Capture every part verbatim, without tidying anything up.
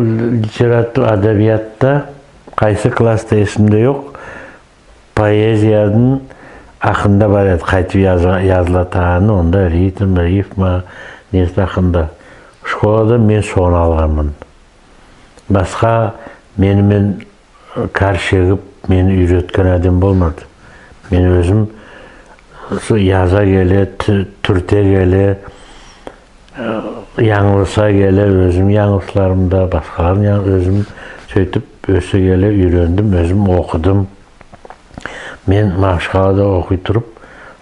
Литература, адабиятта, кайсы класста эсимде йок, поэзиядынъ акында бар эди, кайтип яза- язылатаганы, онда ритм, рифма, неси акында. Школада мен соны алганман. Баска мени мен каьр шегип, мени уьйреткен аьдем болмады. Мен оьзим усы яза келе, туь- туьрте келе, ы, янъылыса келе, оьзим янъылысларымда, баскалардынъ янъ- оьзим суьйтип оьсе келе уьйрендим, оьзим окыдым. Мен Махачкалада окый турып,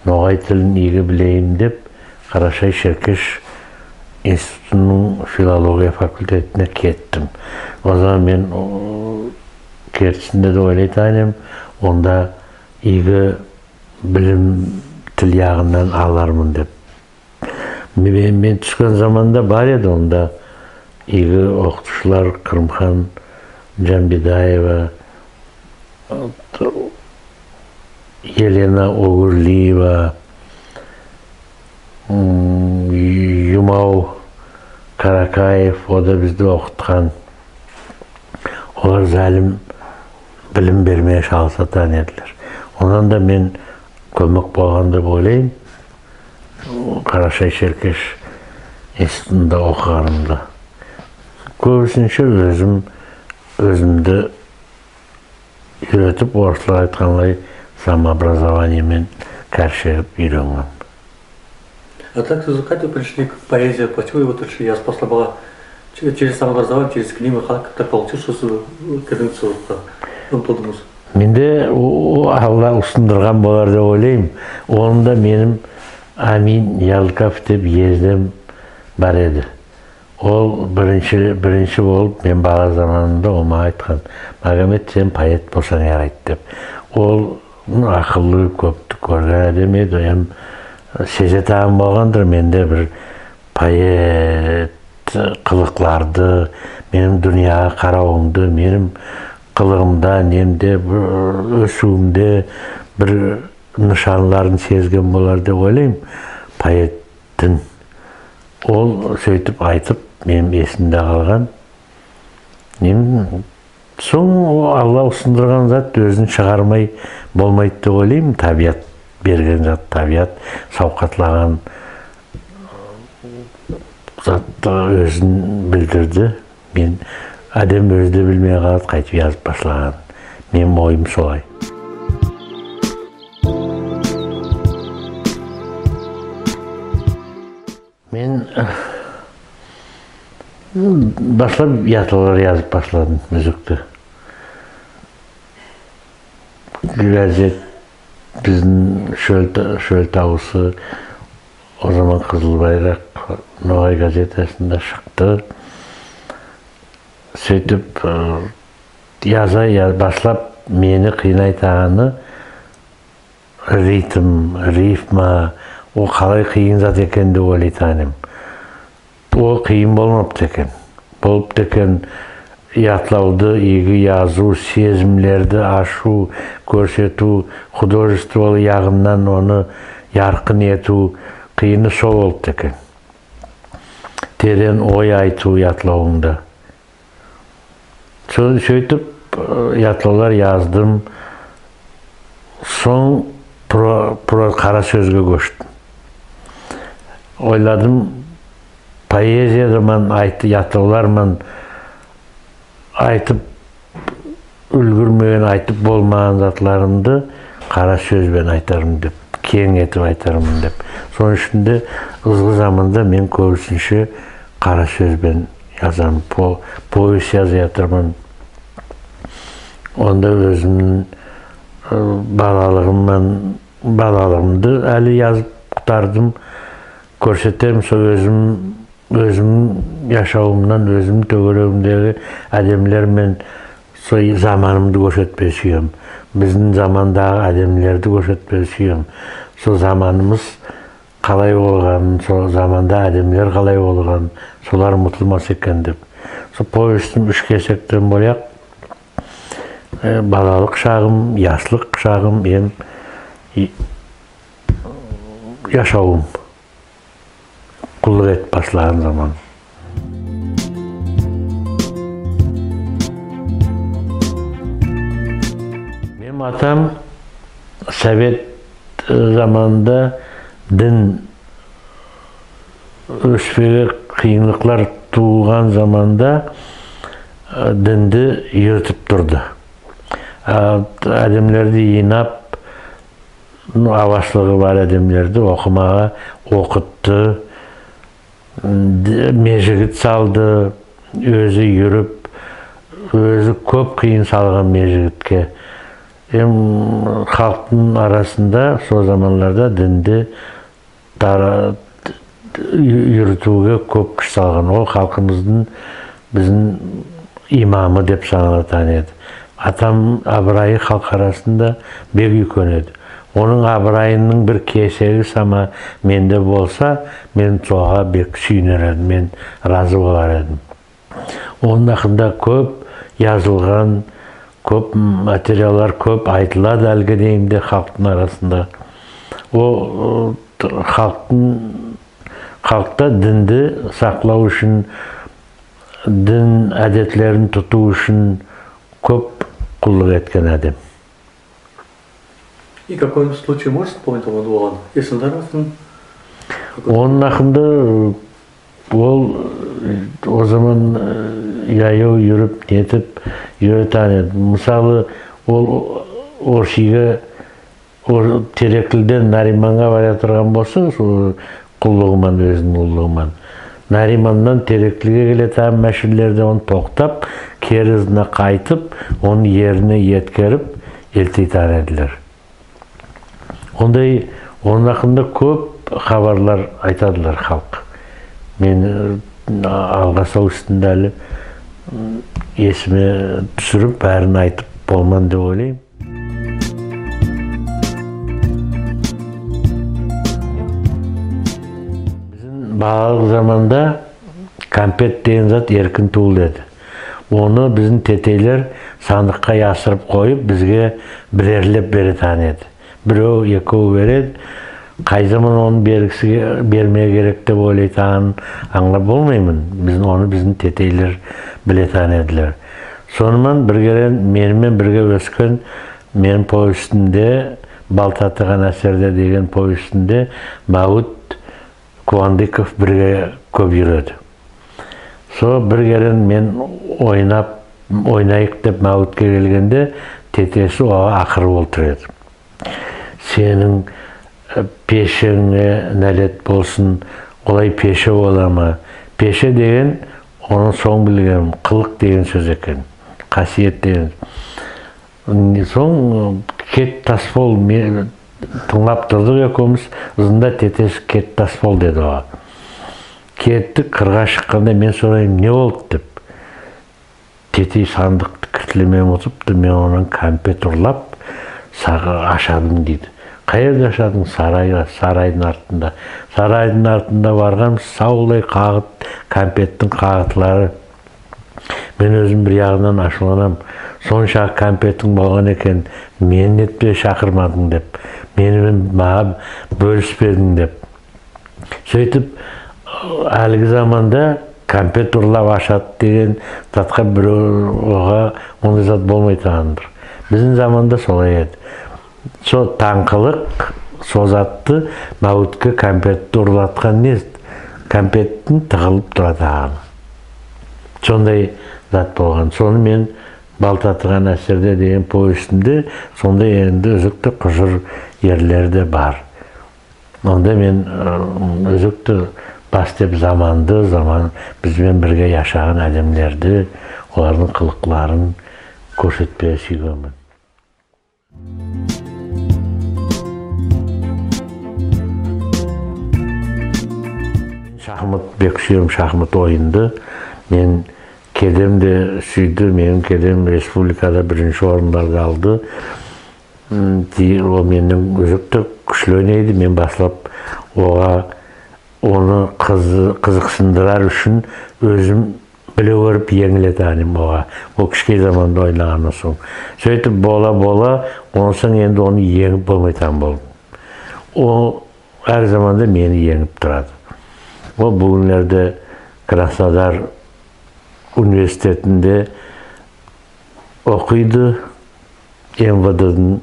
ногай тилин ийги билейим деп, Карашай-Шеркеш институтынынъ филология факультетине кеттим. О заман мен, о, кертисинде де ойлайтаган эдим, онда ийги билим тил ягыннан аларман деп. Мен, мен туьскен заманда бар эди онда ийги окытувшылар: Кырымхан Джамбидаева, Елена Огурлиева, м, Юмав Каракаев, о да бизди окыткан. Олар залим билим бермеге шалысатаган эдилер. Оннан да мен коьмек болган деп ойлайман, Карашай-Шеркеш институтында окыганымда. Коьбисинше оьзим, оьзимди уьйретип, орыслар айткандай, самообразование мен каьр шегип уьйренгенмен. А так сиз кайтип пришли к поэзии? Почему вы вот решили язып басламага? Че- через самообразование, через книги, как так получилось, что сиз кирдинъиз сол затка, умтылдынъыз? Менде о- о- Алла усындырган болар деп ойлайман. Онда меним Амин Ялков деп езем бар эди. Ол биринши, биринши болып мен бала заманымда ол мага айткан: «Магомет, сен поэт болсанъ ярайды», — деп. Ол, ну, акыллы, коьпти коьрген аьдем эди, эм сезетаган болгандыр менде бир поэт кылыкларды, меним дуныяга каравымды, меним кылыгымда, немде, бир оьсуьвимде бир нышанларын сезген болар деп ойлайман поэттинъ. Ол суьйтип айтып, меним эсимде калган. Эм сонъ ол Алла усындырган зат оьзин шыгармай болмайды деп ойлайман. Табиат берген зат, табиат савкатлаган затта оьзин билдирди. Мен, аьдем оьзи де билмей калады кайтип язып баслаганын. Меним ойым солай. Мен, э, баслап ятлавлар язып басладым, уьзикти. Газет, бизим «Шоьл та- Шоьл тавысы», о заман «Кызыл байрак», «Ногай» газетасында шыкты. Суьйтип, э, яза, я- баслап мени кыйнайтаганы ритм, рифма, ол калай кыйын зат экен деп ойлайтаган эдим. Ол кыйын болмапты экен. Болыпты экен, ятлавды ийги язув, сезимлерди ашув, коьрсетуьв, художестволы ягыннан оны яркын этуьв, кыйыны сол болыпты экен. Теренъ ой айтув ятлавынъда. Со- суьйтип, э, ятлавлар яздым. Сонъ про- про- кара соьзге коьштим. Ойладым, поэзияда ман айт- ятлавлар ман айтып уьлгирмеген, айтып болмаган затларымды кара соьз бен айтарман деп, кенъ этип айтарман деп. Сонынъ уьшин де ызгы заманда мен коьбисинше кара соьз бен язаман, по- повесть язаятырман. Онда оьзимнинъ, э, балалыгым ман, балалыгымды аьли язып кутардым. Коьрсетемен, сол оьзим, оьзим яшавымнан, оьзим тоьгерегимдеги аьдемлер мен сол заманымды коьрсетпеге суьемен. Бизим замандагы аьдемлерди коьрсетпеге суьемен. Сол заманымыз калай болганын, сол заманда аьдемлер калай болган, солар мутылмас экен деп. Сол повестим уьш кесектен болаяк, э, балалык шагым, яслык шагым эм и- яшавым, куллык этип баслаган заман. Атам совет, э, заманында дин оьспеге кыйынлыклар тувган заманда, э, динди юритип турды. А, аьдемлерди йыйнап, ну, авашлыгы бар аьдемлерди окымага окытты, д-, межигит салды, оьзи юрип, оьзи коьп кыйын салган межигитке. Эм халктынъ арасында сол заманларда динди тара-, ю-, юритуьвге коьп куьш салган. Ол халкымыздынъ, бизим имамы деп саналатаган эди. Атам абырайы халк арасында бек уьйкен эди. Онынъ абырайынынъ бир кесеги сама менде болса, мен сога бек суьйинер эдим, мен разы болар эдим. Онынъ акында коьп язылган, коьп материаллар, коьп айтылады аьлиге дейим де халктынъ арасында. Ол, э, халктынъ, халкта динди саклав уьшин, дин аьдетлерин тутув уьшин коьп куллык эткен аьдем. И какой-нибудь случай можешь вспомнить, вот, болган? Если нравственный? Онынъ акында, ол, э, о заман, э, яяв юрип, нетип юретаган эди. Мысалы, ол Оршиге, ол Тереклиден Нариманга бара турган болса, сол куллыгы ман, оьзининъ куллыгы ман, Нариманнан Тереклиге келетаган машинлерде оны токтап, кери ызына кайтып, оны ерине еткерип, элтейтаган эдилер. Ондай, онынъ акында коьп хабарлар айтадылар халк. Мен, э, алгасав уьстинде аьли, м, эсиме туьсирип, баьрин айтып болман деп ойлайман. Бизим балалык заманда кампет деген зат эркин тувыл эди. Оны бизим тетейлер сандыкка ясырып койып, бизге бирерлеп беретаган эди. Бирев, экев береди. Кай заман оны бергиси, бермеге керек деп ойлайтаганын анълап болмайман. Бизим, оны бизим тетейлер билетаган эдилер. Соны ман бир кере мени мен бирге оьскен, меним повестимде, «Бал татыган аьсерде» деген повестимде Мавит Кувандыков бирге коьп юреди. Сол бир кере мен ойнап, ойнайык деп Мавитке келгенде, тетеси ога акырып олтыр эди. «Сенинъ, э, пешенъе наьлет болсын, олай пеше бола ма?» Пеше деген, оны сонъ билгенмен, кылык деген соьз экен, касиет деген. Сонъ, э, «Кет, тас бол», ме-, тынълап турдык экевимиз, ызында тетеси «Кет, тас бол» деди ога. Кеттик, кырга шыкканда мен сорайман, «Не болды?» деп. Тетей сандыкты килтлемеге умытыпты, мен оннан кампет урлап, сага ашадым, дейди. Кай ерде ашадынъ? Сарайда, сарайдынъ артында. Сарайдынъ артында барган, савлай кагыт, кампеттинъ кагытлары. Мен оьзим бир ягыннан ашувланам. Сонша кампетинъ болган экен, мени нетпеге шакырмадынъ деп. Мени мен, мага боьлиспединъ деп. Суьйтип, аьлиги заманда кампет урлап ашады деген затка бирев, ога ондай зат болмайтаган дыр. Бизим заманда солай эди. Сол танъкылык, сол затты, Мавитке кампетти урлаткан не? Кампеттинъ тыгылып туратаганы. Сондай зат болган. Соны мен «Бал татыган аьсерде» деген повестимде сондай энди уьзикти кужыр ерлери де бар. Онда мен, э, уьзикти бас деп заманды, заман, биз бен бирге яшаган аьдемлерди, олардынъ кылыкларын коьрсетпеге суьйгенмен. Шахмат бек суьемен, шахмат ойынды. Мен кедем де суьйди, меним кедем республикада биринши орынларды алды. М, ти-, ол меннен уьзикти куьшли ойнайды. Мен баслап ога, оны кыз-, кызыксындырар уьшин оьзим биле коьрип енъилетаган эдим ога. Ол кишкей заманда ойнаганнан сонъ. Суьйтип бола-бола, оннан сонъ энди оны енъип болмайтаган болдым. Ол аьр заманда мени енъип турады. Ол буьгуьнлерде Краснодар университетинде окыйды, МВД-динъ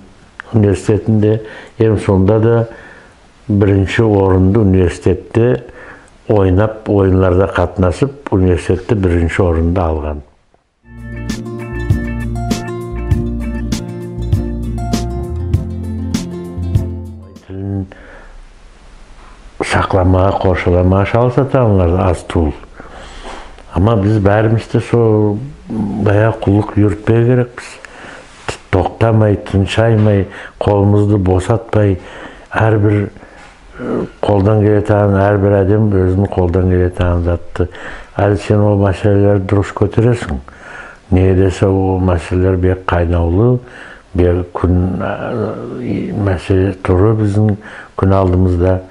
университетинде, эм сонда да биринши орынды университетте ойнап, ойынларда катнасып, университетте биринши орынды алган. Тилин сакламага, коршаламага шалысатаганлар аз тувыл. Ама биз баьримиз де сол баягы куллык юритпеге керекпиз. Токтамай, тыншаймай, колымызды босатпай, аьр бир, э, колдан келетаган, аьр бир аьдем оьзининъ колдан келетаган затты. Аьли сен ол маьселелерди дурыс коьтересинъ. Неге десе, ол маьселелер бек кайнавлы, бек куьн, аь, маьселе туры бизим куьн алдымызда.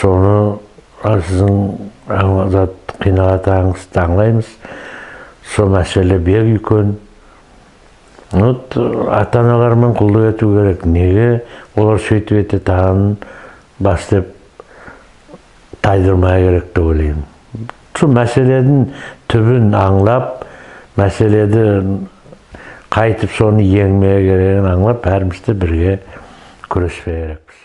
Соны, а, сизинъ анъла-, зат, кыйналатаганынъызды анълаймыз. Сол маьселе бек уьйкен. Вот, ата-аналар ман куллык этуьв керек. Неге олар суьйтип этетаганын бас деп тайдырмага керек деп ойлайман. Сол маьселединъ туьбин анълап, маьселеди кайтип соны енъмеге керегин анълап, баьримиз де бирге куьреспеге керекпиз.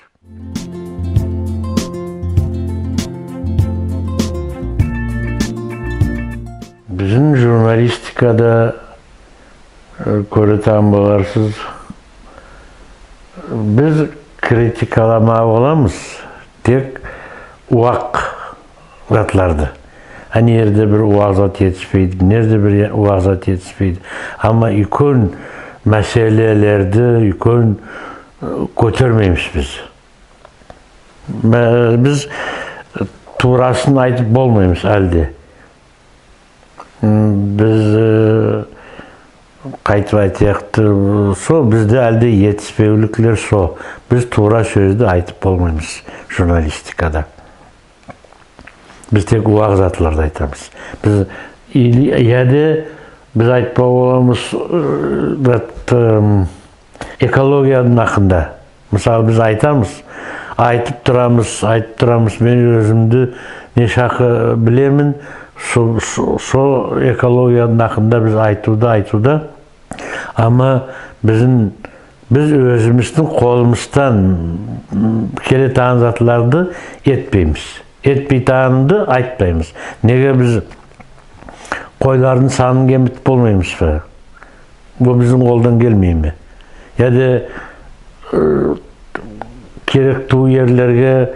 Бизим журналистикада, э, коьретаган боларсыз, биз критикаламага боламыз тек увак затларды. Ана ерде бир увак зат етиспейди, мына ерде бир увак зат етиспейди. Ама уьйкен маьселелерди уьйкен, э, коьтермеймиз биз. Ме-, биз туврасын айтып болмаймыз аьли де. М, биз, э, кайтип айтаяк ты, со, бизде аьли де етиспевликлер со. Биз тувра соьзди айтып болмаймыз журналистикада. Биз тек увак затларды айтамыз. Биз, или, яде биз айтпага боламыз, э, зат, эм, экологиядынъ акында. Мысалы, биз айтамыз, айтып турамыз, айтып турамыз, мен оьзимди не шаклы билемен, со, со, со экологиядынъ акында биз айтувда, айтувда. Ама бизим, биз оьзимиздинъ колымыздан, м, келетаган затларды этпеймиз. Этпейтаганды айтпаймыз. Неге биз койлардынъ санын кемитип болмаймыз ба? Бу бизим колдан келмейме? Яде, э, керек тувыл ерлерге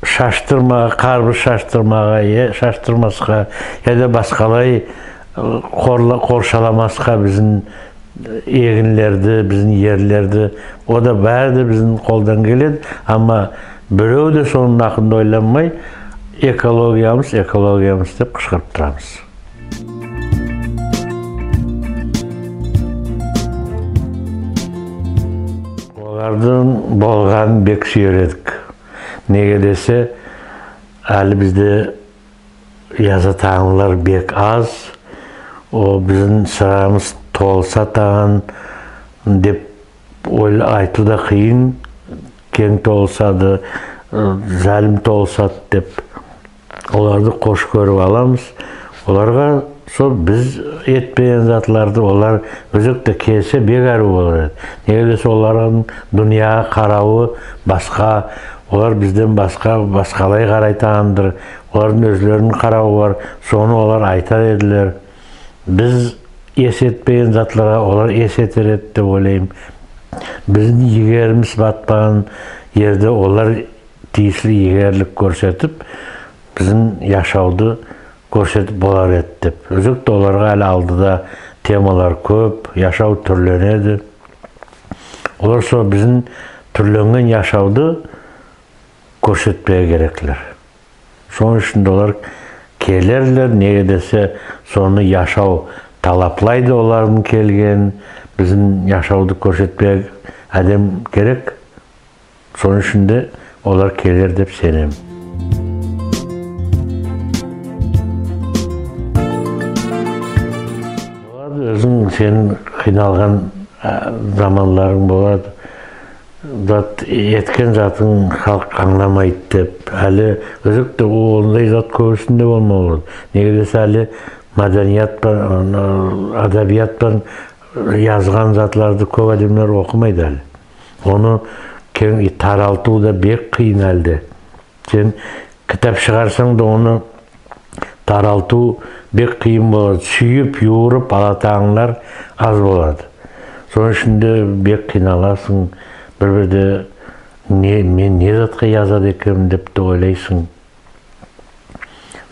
шаштырмага, карбыз шаштырмага, я шаштырмаска, яде баскалай, э, корла-, коршаламаска бизим эгинлерди, бизим ерлерди, о да баьри де бизим колдан келеди. Ама бирев де сонынъ акында ойланмай, экологиямыз, экологиямыз деп кышкырып турамыз. Олардынъ болганын бек суьер эдик. Неге десе, аьли бизде язатаганлар бек аз. О, бизим сырамыз толысатаган деп ойла-, айтув да кыйын. Кенъ толысады, э, залим толысады деп. Оларды кош коьрип аламыз. Оларга сол биз этпеген затларды олар оьзекте келсе бек аьруьв болар эди. Неге десе, олардынъ дуныяга каравы баска, олар бизден баска, баскалай карайтагандыр. Олардынъ оьзлерининъ каравы бар, соны олар айтар эдилер. Биз эс этпеген затларга олар эс этер эди деп ойлайман. Бизим йигеримиз батпаган ерде олар тийисли йигерлик коьрсетип, бизим яшавды коьрсетип болар эди деп. Оьзекте оларга аьли алдыда темалар коьп, яшав туьрленеди. Олар сол бизим туьрленген яшавды коьрсетпеге кереклер. Сонынъ уьшин де олар келерлер, неге десе, соны яшав талаплайды олардынъ келгенин, бизим яшавды коьрсетпеге аьдем керек. Сонынъ уьшин де олар келер деп сенемен. Болады, оьзинъ сенинъ кыйналган, а, заманларынъ болады. Зат, эткен затынъ халк анъламайды деп. Аьли оьзекте ондай зат коьбисинде болмага болады. Неге десе, аьли маданият пан, ана, адабият пан язган затларды коьп аьдемлер окымайды аьли. Оны кенъ таралтув да бек кыйын аьли де. Сен китап шыгарсанъ да, оны таралтув бек кыйын болады. Суьйип, ювырып алатаганлар аз болады. Сонынъ уьшин де бек кыйналасынъ. Бир-бирде не, мен не затка язады экенмен деп те ойлайсынъ.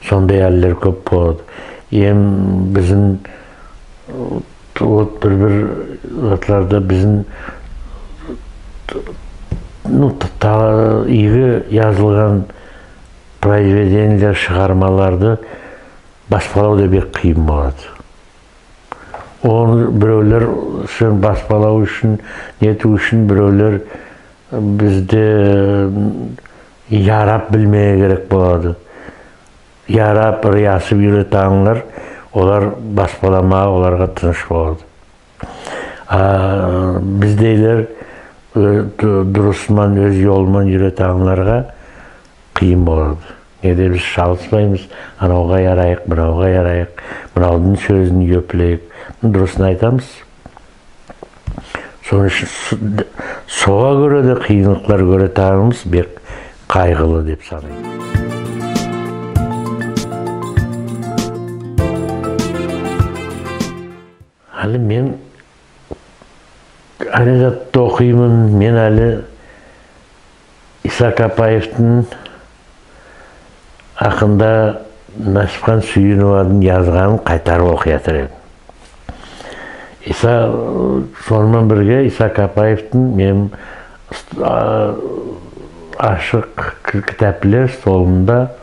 Сондай аьллер коьп болады. Эм бизим, вот, бир-бир затларда бизим, ну, та-, та-, ийги язылган произведениелер, шыгармаларды баспалав да бек кыйын болады. Оны биревлер, сен баспалав уьшин, нетуьв уьшин биревлер бизде ярап билмеге керек болады. Ярап, риясып юретаганлар, олар баспаламага оларга тыныш болады. А биздейлер, оь-, ду-, дурысы ман, оьз йолы ман юретаганларга кыйын болады. Неге де биз шалыспаймыз, анавга ярайык, мынавга ярайык, мынавдынъ соьзин йоьплейик. Дурысын айтамыз. Сонынъ уьшин с-, д-, сога коьре де кыйынлыклар коьретаганымыз бек кайгылы деп санайман. Аьли мен аьли затты окыйман, мен аьли Иса Капаевтинъ акында Насипхан Суьюновадынъ язганын кайтарып окый ятыр эдим. Иса, соны ман бирге Иса Капаевтинъ меним ст-, а, ашык к-, китаплер столымда,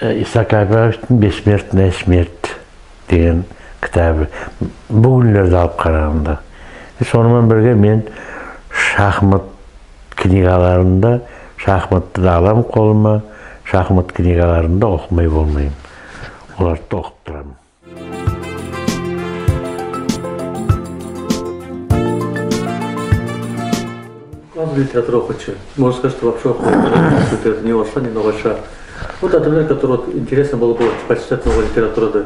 э, Иса Капаевтинъ «Бессмертная смерть» деген китабы. Буьгуьнлерди алып караганда. Э, соны ман бирге мен шахмат книгаларын да, шахматты да алам колыма, шахмат книгаларын да окымай болмайман. Оларды да окып тураман. Аз литература окыйсыз. Можно сказать, что вообще окымай, литература не орысша, не ногайша. Вот, например, который вот интересно было бы почитать новая литература, да.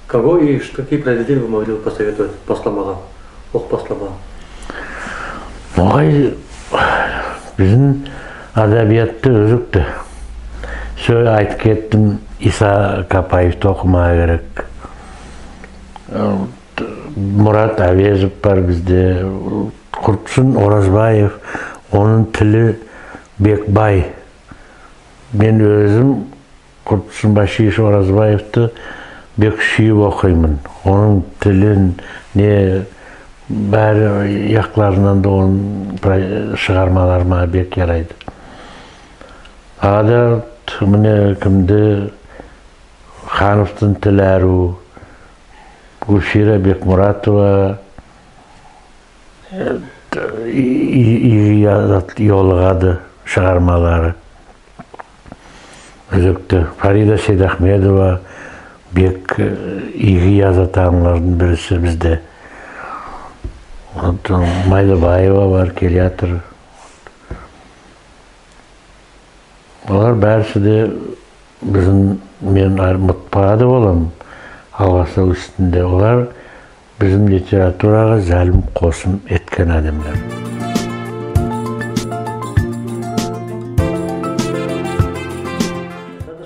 Кого и ш-, какие произведения вы могли бы посоветовать басламага, окып басламага? Ногай, бизим адабиятты оьзекте. Соьз айтып кеттим, Иса Капаевти окымага керек. Э, Мурат Авезов бар бизде, Куртсун Оразбаев, онынъ тили бек бай. Мен оьзим Куртсун Башиевич Оразбаевти бек суьйип окыйман. Онынъ тилин, не, баьри якларыннан да онынъ про-, шыгармалары мага бек ярайды. Тагы да, мине, кимди, Хановтынъ тили аьруьв, Гульфира Бекмуратова, э, и-, и-, йолыгады шыгармалары. Оьзекте Фарида Сейдахмедова бек, э, ийги язатаганлардынъ бириси бизде. Вот, Майлыбаева бар, келе ятыр. Олар баьриси де бизим, мен ай-, мытпага да боламан, алгаслав уьстинде. Олар бизим литературага залим косым эткен аьдемлер.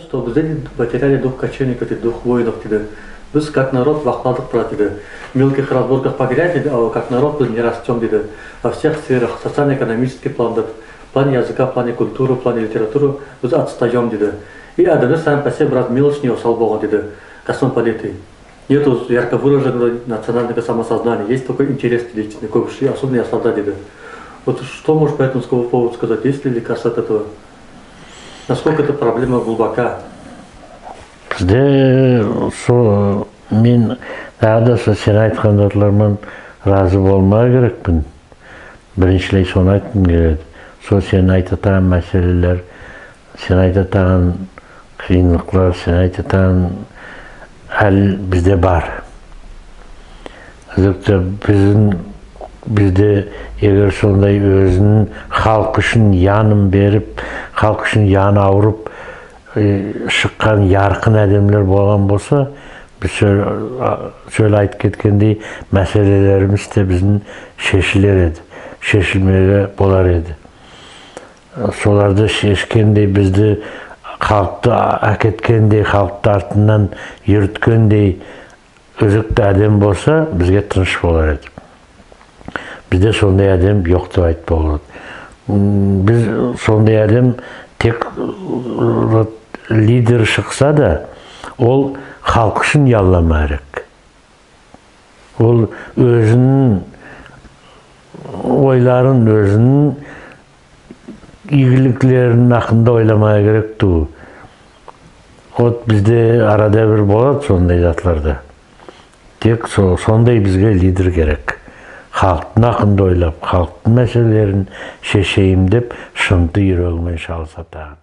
Что бизде, дейди, потеряли дух кочевников, дейди, дух воинов, дейди. Биз как народ вакладык, брат, дейди. В мелких разборках погрязли, дейди, а как народ биз не растём, дейди. Во всех сферах, социально-экономический план, дейди, в плане языка, в плане культуры, в плане литературы биз отстаём, дейди. И аьдемлер сами по себе, брат, мелочный, осал болган, дейди, космополиты. Нету ярко выраженного национального самосознания, есть только интерес личный, коьбиси, особенно ясларда, дейди. Вот что можешь по этому поводу сказать, есть ли лекарство от этого? Насколько эта проблема глубока? Бизде со, мен тагы да со сен айткан затлар ман разы болмага керекпен. Бириншилей соны айткым келеди. Сол сен айтатаган маьселелер, сен айтатаган кыйынлыклар, сен айтатаган аьл бизде бар. Оьзекте бизим, бизде эгер сондай оьзин халк уьшин янын берип, халк уьшин яны авырып, э, шыккан яркын аьдемлер болган болса, Биз соьл, соьл айтып кеткендей, маьселелеримиз де бизим шешилер эди, шешилмеге болар эди. Соларды шешкендей, бизди, халкты аькеткендей, халкты артыннан юриткендей оьзекте аьдем болса, бизге тыныш болар эди. Бизде сондай аьдем йок деп айтпага болады. М, биз сондай аьдем тек, вот, лидер шыкса да, ол халк уьшин ялламага керек. Ол оьзининъ ойларын, оьзининъ ийгиликлерининъ акында ойламага керек тувыл. Вот, бизде арада бир болады сондай затлар да. Тек со-, сондай бизге лидер керек. Халктынъ акында ойлап, халктынъ маьселелерин шешейим деп шынты юреги мен шалысатаган.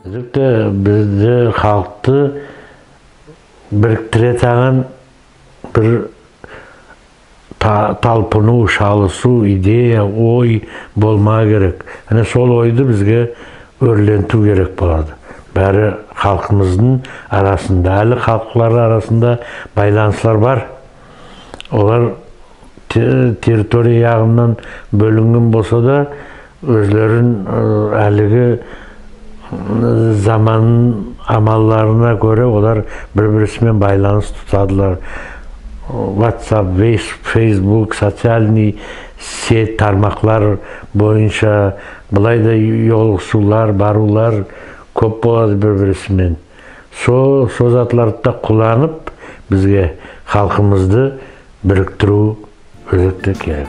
Оьзекте бизди, халкты бириктиретаган бир та-, талпынув, шалысув, идея, ой болмага керек. Мине, сол ойды бизге оьрлентуьв керек болады. Баьри халкымыздынъ арасында, аьли халклар арасында байланыслар бар. Олар те-, территория ягыннан боьлинген болса да, оьзлерин, аь, аьлиги, м, заман амалларына коьре олар бир-бириси мен байланыс тутадылар. WhatsApp, вейс-, Facebook, социальный сеть, тармаклар бойынша былай да йолыгысувлар, барувлар коьп болады бир-бириси мен. Со-, со затларды да кулланып, бизге халкымызды бириктируьв оьзекте керек.